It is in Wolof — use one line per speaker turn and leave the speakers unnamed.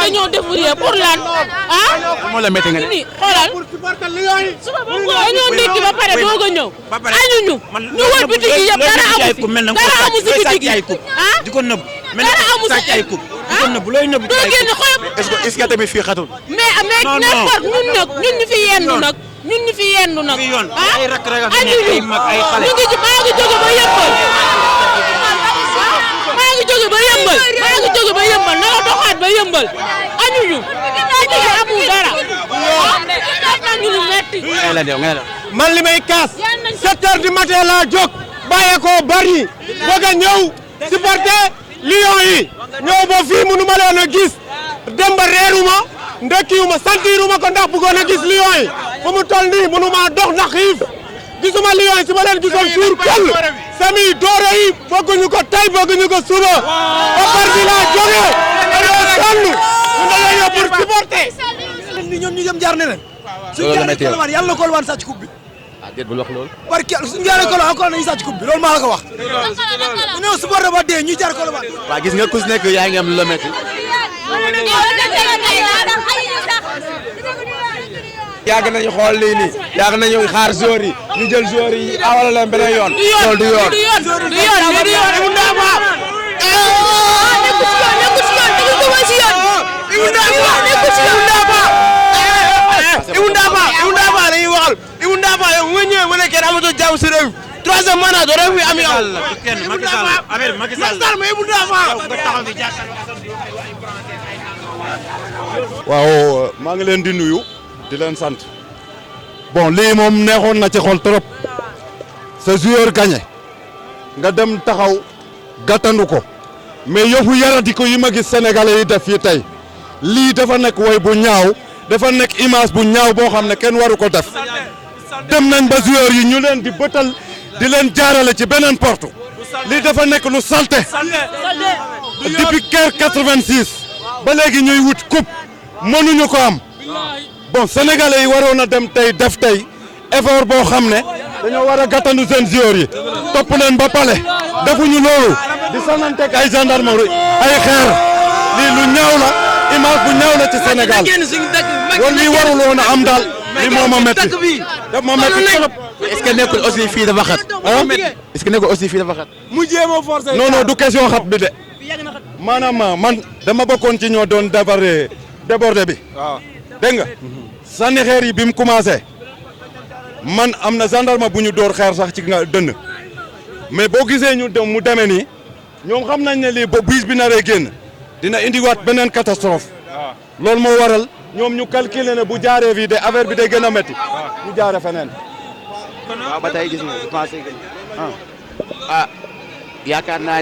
dañoo débrouiller pour lan ah.
moo la métti nga ne.
xoolal suba ba dañoo ndékki ba pare doog a ñëw. añuñu ñu wër bitig yi yëpp dara amu fi dara amu si bitig yi ah
di ko nëbb.
dara amu si
ay coupe di ko nëbb looy nëbb.
doo génn xool.
est-ce que tamit fii xatul.
mais n'importe ñun ñu fi yendu nag. ah añuñu maa ngi jóge ba yëmbal. maa ngi jóge ba yëmbal na la doxaat ba yëmbal añuñu amul dara ñu lu metti
man li may kaas 7 heures du matin laa jóg bàyyee ko bari bëgg a ñëw supporter Lions yi ñëw ba fii mënu ma leen a gis dem ba reeruma ndekkiwuma sentiruma ko ndax bëggoon a gis Lions yi fu mu toll nii mënu maa dox ndax xiif gisuma Lions yi si ma leen gisoon suur këll sami doore yi bëgguñu ko tey bëgguñu ko suba ba par bi laa jógee dañoo sonn ñu dañoo ñëw pour supporter
ni ñoom ñu dem jaar ne leen suñu jaaree Colobane yàlla na Colobane sàcc coupe bi
ah déet bul wax loolu.
parce que suñu jaaree Colobane encore nañu sàcc coupe bi loolu maa la ko wax ñoo supporter ba dee ñu jaar Colobane
waaw gis nga ku si nekk yaa ngi am lu la métti.
yàgg nañu xool lii nii yàgg nañu xaar joueurs yi ñu jël joueurs yi awala leen beneen yoon loolu du yoon Ibou Ndapa dañuy waxal Ibou Ndapa yow nga ñëwee mu ne kenn amatul jàmm si réew troisième mandat doo def fi am yow Macky Sall ma Ibou Ndapa
waaw maa ngi leen di nuyu di leen sant bon lii moom neexoon na ci xol trop sa joueur gagné nga dem taxaw gàttandu ko mais yëfu yarati ko yi ma gis sénégalais yi def fii tey lii dafa nekk woy bu ñaaw dafa nekk image bu ñaaw boo xam ne kenn waru ko def dem nañ ba joueur yi ñu leen di bëtal di leen jaarale ci beneen porte lii dafa nekk lu salte depuis guerre 86 ba léegi ñuy wut coupe mënuñu ko am bon sénégalais yi waroon a dem tey def tey effort boo xam ne dañoo war a gàttandu seen joueurs yi topp leen ba pale defuñu loolu di sananteeg ay gendarmerie ay xeer lii lu ñaaw la image bu ñaaw la ci Sénégal woon lii warul woon a am daal li moo ma métti daf ma métti trop.
est-ce que nekkul aussi fii dafa xat. est-ce que nekkul aussi fii dafa xat.
mu jéem a forcer
non non du question xat bi de maanaam man dama bokkoon ci ñoo doon débordé bi.
waaw
dégg nga sànni xeer yi bi mu commencé man am na gendarme bu ñu door xeer sax ci nga dënn mais boo gisee ñu dem mu demee nii ñoom xam nañ ne lii ba bus bi naree génn dina indiwaat beneen catastrophe loolu moo waral ñoom ñu calculer ne bu jaaree fii de affaire bi day gën a métti ñu jaare feneen.
waaw ba tey gis nga je pense que yaakaar naa